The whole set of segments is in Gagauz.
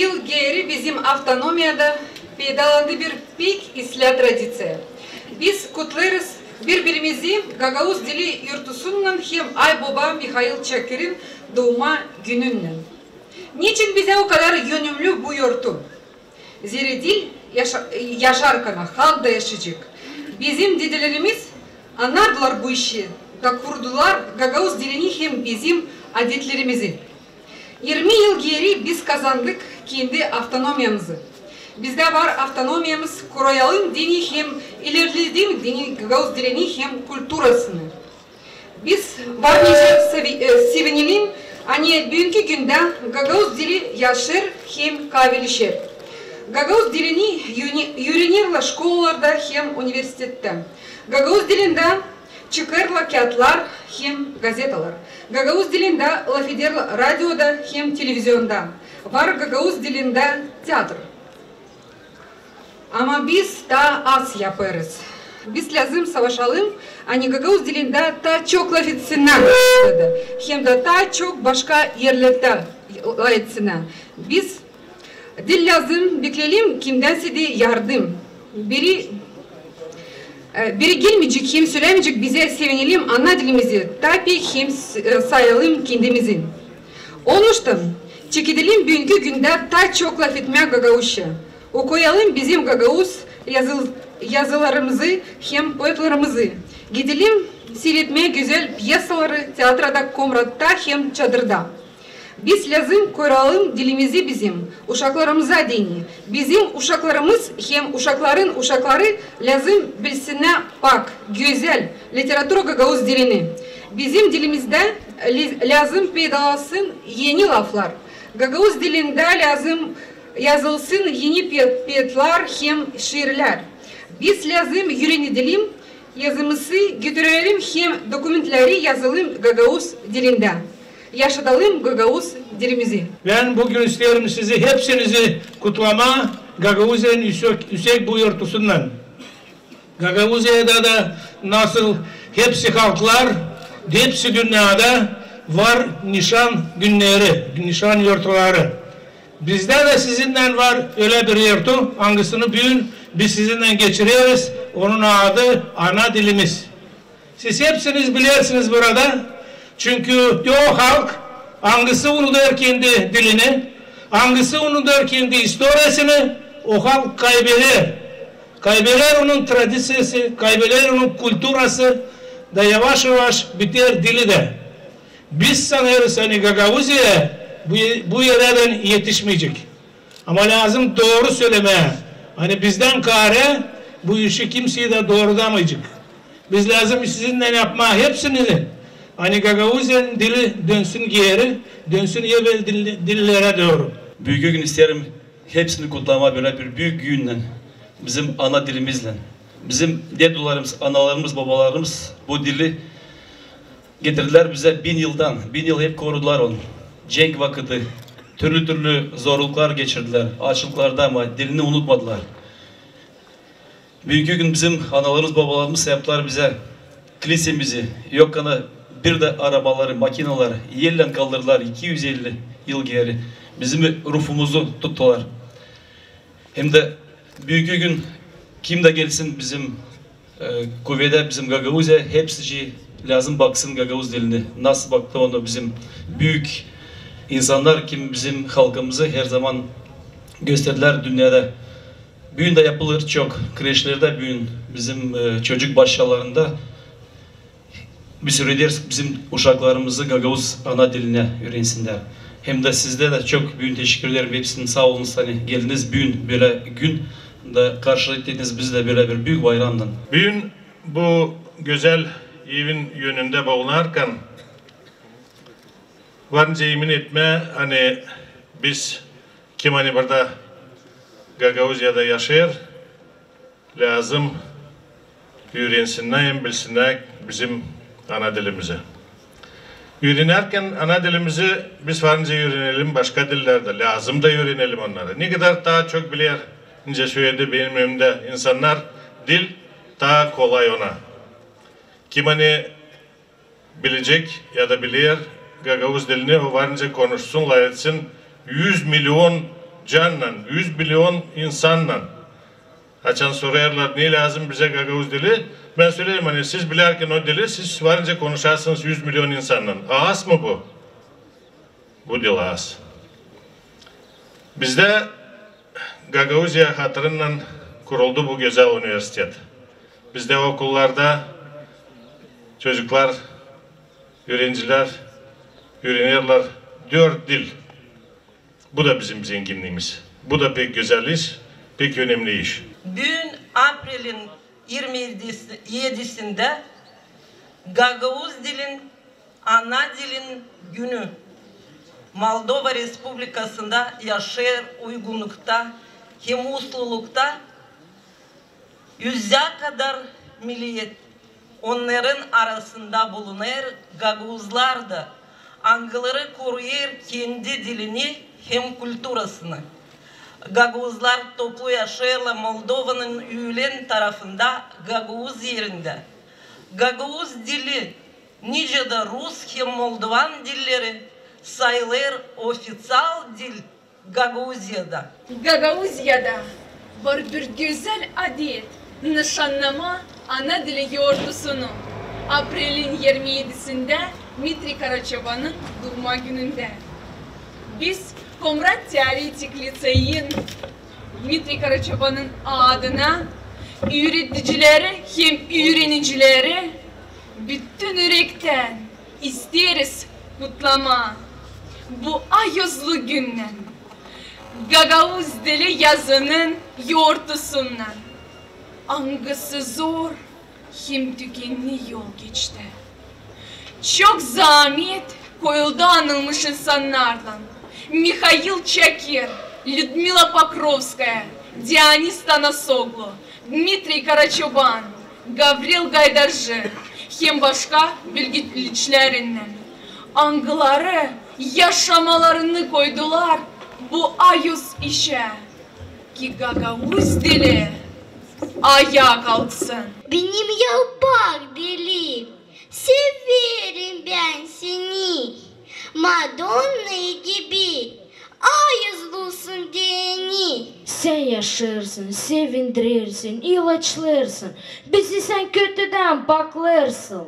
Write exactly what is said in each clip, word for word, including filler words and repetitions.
Yıl geeri bizim avtonomiyada peydalandı bir pek islää tradiţiya. Biz kutlêêrız biri-birimizi Gagauz dili yortusunnan hem Ay-Boba Mihail Çakırın duuma gününnän. Neçin bizä o kadar önemli bu yortu? Zerä dil yaşa-, yaşarkan halk da yaşayacek. Bizim dedelerimiz annardılar bu işi da kurdular gagauz dilini hem bizim adetlerimizi. İrmi yıl geeri biz kazandık kendi avtonomiyamızı. Bizdä var avtonomiyamız, koruyalım deyni hem ilerledelim deyni gagauz dilini hem kulturasını. Biz var nicä sevi-, e, sevinelim, ani büünkü gündä gagauz dili yaşêêr hem kaveeleşer. Gagauz dilini üüni-, üürenerlär şkolalarda hem universitettä. Gagauz dilindä çıkêrlar kiyatlar hem gazetalar. Gagauz dilindä lafederlär radioda hem televizionda. Var gagauz dilindä teatr. Ama biz taa az yapêrız. Biz lääzım savaşalım, ani gagauz dilindä taa çok lafetsinnär hem dä taa çok başka erlerdä lafetsinnär. Biz diil lääzım bekleyelim kimdänsä dä yardım. Biri, e, biri gelmeyecek hem sölämeyecek bizä sevinelim ana dilimizi, taa pek hem s-, e, sayalım kendimizi. Onuştan çekedelim büünkü gündä taa çok lafetmää gagauzça. Okuyalım bizim gagauz yazıl-, yazılarımızı hem poetlarımızı. Gidelim siiretmää gözäl pyesaları teatrada, Komratta hem Çadırda. Biz lääzım koruyalım dilimizi bizim uşaklarımıza deyni. Bizim uşaklarımız hem uşakların uşakları lääzım bilsinnär pak, gözäl literatura gagauz dilini. Bizim dilimizdä li-, lääzım peydalasın eni laflar. Gagauz dilindä lääzım yazılsın eni pe-, poetlar hem şiirlär. Biz lääzım üürenedelim yazımızı, götürelim hem dokumentleri yazalım gagauz dilindä. Yaşadalım gagauz dilimizi. Bän bugün isteerim sizi hepsinizi kutlamaa Gagauziyanın üüsek, üüsek bu yortusunnan. Gagauziyada da nasıl hepsi halklar, hepsi dünnedä var nişan günneri, nişan yortuları. Bizdä dä sizinnän var ölä bir yortu, angısını büün biz sizinnän geçireriz, onun adı ana dilimiz. Siz hepsiniz bilersiniz burada, çünkü o halk, angısı unudêr kendi dilini, angısı unudêr kendi istoriyasını, o halk kaybeder. Kaybeder onun tradiţiyası, kaybeder onun kulturası, da yavaş-yavaş biter dili dä. Biz sanêrız, ani Gagauziya bu, bu erä dä etişmeyecek. Ama lääzım dooru sölemää, ani bizdän kaarä bu işi kimsey dä doorudamayacek. Biz lääzım sizinnän yapmaa hepsini, ani Gagauziyanın dili dönsün geeri, dönsün evel dil-, dillerä dooru. Büünkü gün isteerim hepsini kutlamaa bölä bir büük günnän, bizim ana dilimizlän. Bizim dedularımız, analarımız, bobalarımız bu dili getirdilär bizä bin yıldan. Bin yıl hep korudular onu. Cenk vakıtı, türlü-türlü zorluklar geçirdilär, aaçlıklarda, ama dilini unutmadılar. Büünkü gün bizim analarımız, bobalarımız yaptılar bizä klisemizi, yok kana bir dä arabaları, makinaları ellän kaldırdılar iki üz elli yıl geeri. Bizim rufumuzu tuttular. Hem dä büünkü gün kim dä gelsin bizim, e, kuvedä, bizim Gagauziyaya, hepsicii lääzım baksın gagauz dilinä. Nasıl baktı onu bizim büük insannar, kim bizim halkımızı her zaman gösterdilär dünnedä. Büün dä yapılêr çok kreşlerdä, büün bizim, e, çocuk başçalarında. Biz üürederiz bizim uşaklarımızı gagauz ana dilinä üürensinnär. Hem dä sizdä dä çok büün teşekkür ederim. Hepsiniz saa olunuz, ani geldiniz büün bölä gün da karşıladınız bizi dä bölä bir büük bayramnan. Büün bu gözäl evin önündä bulunarkan, var nicä emin etmää, ani biz, kim ani burada Gagauziyada yaşêêr, lääzım üürensinnär hem bilsinnär bizim ana dilimizi. Üürenärkän ana dilimizi biz var nicä üürenelim başka dillerdä, lääzım da üürenelim onnarı. Ne kadar taa çok biler, nicä söledi benim önümdä insannar, dil, taa kolay ona. Kim ani bilecek ya da biler gagauz dilini, o var nicä konuşsun, lafetsin, üz milion cannan, üz milyon insannan. Açan sorêrlar, ne lääzım bizä gagauz dili, bän söleerim, ani siz bilärkän o dili, siz varınca konuşarsınız üz milyon insannan. Az mı bu? Bu diil az. Bizdä Gagauziya hatırınnan kuruldu bu gözäl universitet. Bizdä okullarda çocuklar, üürencilär üürenerlär dört dil. Bu da bizim zenginniimiz. Bu da pek gözäl iş, pek önemli iş. Büün aprelin irmi edisindä gagauz dilin ana dilin günü. Moldova Respublikasında yaşêêr uygunnukta hem uslulukta üzä kadar milliyet. Onnarın arasında bulunêr gagauzlar da, angıları koruyêr kendi dilini hem kulturasını. Gagauzlar toplu yaşêêrlar Moldovanın üülen tarafında gagauz erindä. Gagauz dili, nicä dä rus hem moldovan dilleri, sayılêr ofiţial dil Gagauziyada. Gagauziyada var bir gözäl adet nışannamaa ana dili yortusunu. Aprelin irmi edisindä Dmitriy Karaçobanın duuma günündä biz Komrat teoretik liţeyin Dmitriy Karaçobanın adına üüredicileri hem üürenicileri bütün ürektän isteeriz kutlamaa bu ayuzlu günnän, gagauz dili yazının yortusunnan, angısı zor hem tükenni yol geçti. Çok zaamet koyuldu anılmış insannarlan: Mihail Çakir, Lüdmila Pokrovskaya, Dionis Tanasoglu, Dmitriy Karaçoban, Gavril Gaydarjı hem başka bilgiliçlerinnän, angıları yaşamalarını koydular bu ayuz işä, ki gagauz dili ayaa kalksın. Benim yalpaq dilim, severim bän seni, Madonna gibi ayuzlusun deyni. Sän yaşêêrsın, sevindirersin, ilaçlêêrsın, bizi sän kötüdän paklêêrsın.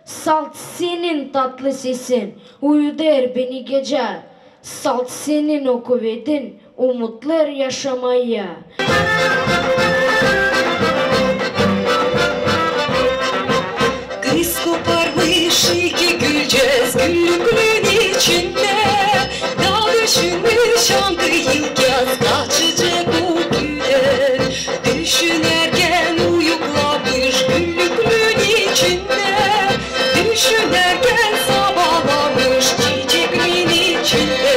Salt senin tatlı sesin uyudêr beni gecä, salt senin o kuvedin umutlêêr yaşamaya. Kız koparmış iki gülcez güllüklüün içindä, da düşünmüş angı ilkyaz kaçacek o külä. Düşünärkän uyuklamış güllüklüün içindä, düşünärkän sabahlamış çiçekliin içindä,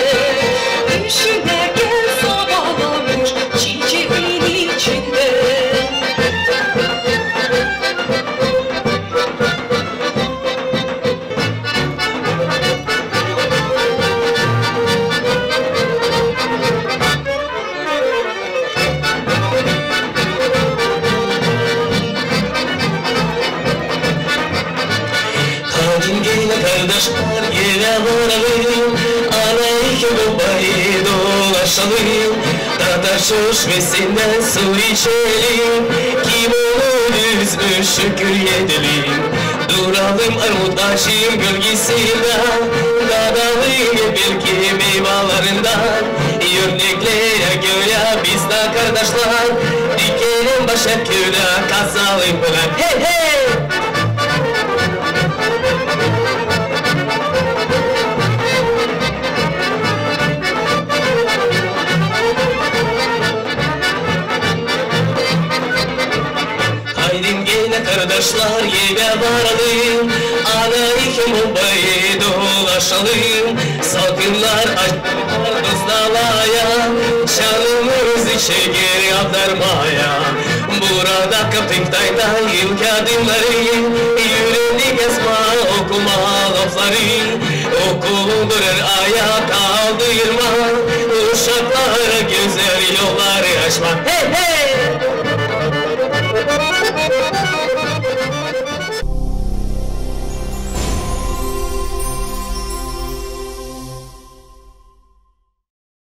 düşünärkän sabahlamış çiçekliin içindä. Haydi gelin, kardaşlar, evä varalım, anayı hem bobayı dolaşalım. Tatar çeşmesindän su içelim, kim onu üzmüş, şükür edelim. Duralım armut aacın gölgesindä, dadalım hep belki meyvalarından. Örnekleyä göre biz dä, kardaşlar, dikelim başak külä, kazalım pınar. Hey, hey! Haydi gelin, kardaşlar, evä varalım, anayı hem bobayı dolaşalım. Salkımnar, aşklar, dostalaya, canımız içä geri avdarmaya. Burada kaptık tayda ilk adımnarı, üürendik yazmaa, okumaa lafları. Okulun durêr ayaa kaldırmaa, uşaklara gözäl yolları açmaa. Hey, hey!